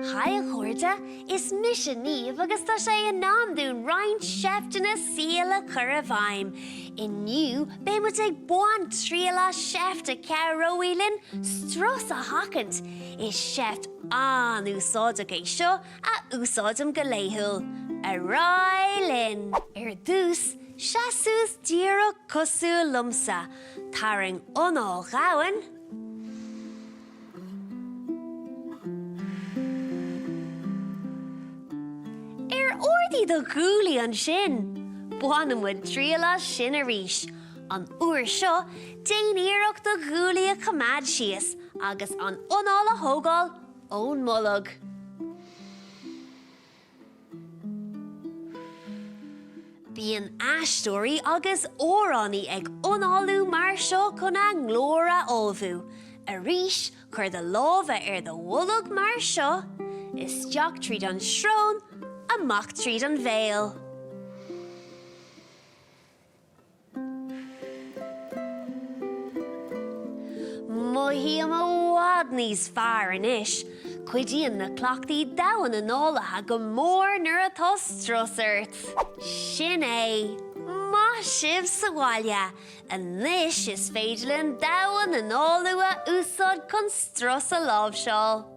Haigh a chairde, is mise Niamh agus tá sé in am dúinn roinnt seifteanna saoil a chur i bhfeidhm. Inniu beidh muid ag baint triail as seift a chabhróidh linn strus a sheachaint. Is seift an-úsáideach é seo a úsáidim go laethúil. Ar aghaidh linn! Ar dtús, seas suas díreach cosúil liomsa. Tarraing anáil dhomhain. Ardaigh do ghuaillí ansin! Bainfidh muid triail as sin arís. An uair seo, déan iarracht do ghuaillí a choimeád síos agus an anáil a thógáil ón mbolg. Bíonn aisteoirí agus amhránaí ag análú mar seo chun a nglór a ullmhú. Arís, cuir do lámha ar do bholg mar seo, isteach tríd an srón, amach tríd an bhéal. Mothaím i bhfad níos fearr anois. Cuidíonn na cleachtaí domhain-análaithe go mór nuair atá strus ort. Sin é! Maith sibh sa bhaile! Anois is féidir linn domhain-análú a úsáid chun strus a láimhseáil.